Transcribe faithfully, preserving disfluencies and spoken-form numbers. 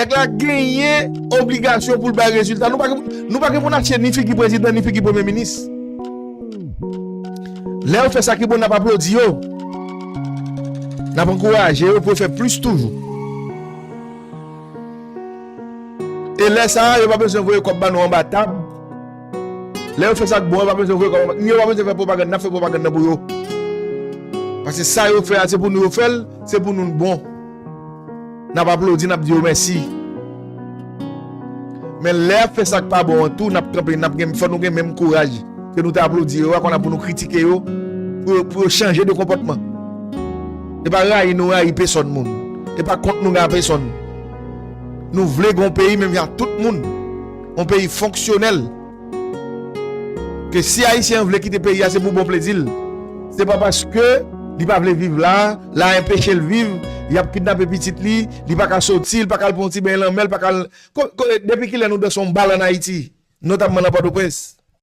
Nèg la genyen obligasyon pou l bay rezilta. Nou pa gen, nou pa gen pou n achte ni figi prezidan, ni figi premye minis. Lè yo fè sa ki bon, n ap aplodi yo. N ap ankouraje yo pou yo fè plis toujou. E lè sa a, yo pa bezwen voye kòb ba nou anba tab. Lè yo fè sa k bon, yo pa bezwen voye kòb anba. Yo pa bezwen fè pwopagann, n ap fè pwopagann nan pou yo. Paske sa yo fè a, se pou nou yo fè l, se pou nou n bon. N ap aplodi, n ap di yo mèsi. Men lè y ap fè sa k pa bon an tou, n ap kanpe, n ap gen, fò nou gen menm kouraj ke nou te aplodi yo a, kounye a pou nou kritike yo, pou yo, pou yo chanje de konpòtman. E pa rayi nou rayi pesonn moun. E pa kont nou gen a pesonn. Nou vle gen yon peyi menm jan ak tout moun. Yon peyi fonksyonèl. Ke si Ayisyen an vle kite peyi a, se pou bon plezi l. Se pa paske li pa vle viv la, la enpeche l viv, y ap kidnape pitit li, li pa ka soti, li pa ka al pran yon ti beny lanmè, li pa ka al, ko, ko, depi kilè nou danse yon bal ann Ayiti, notamman nan Pòtoprens?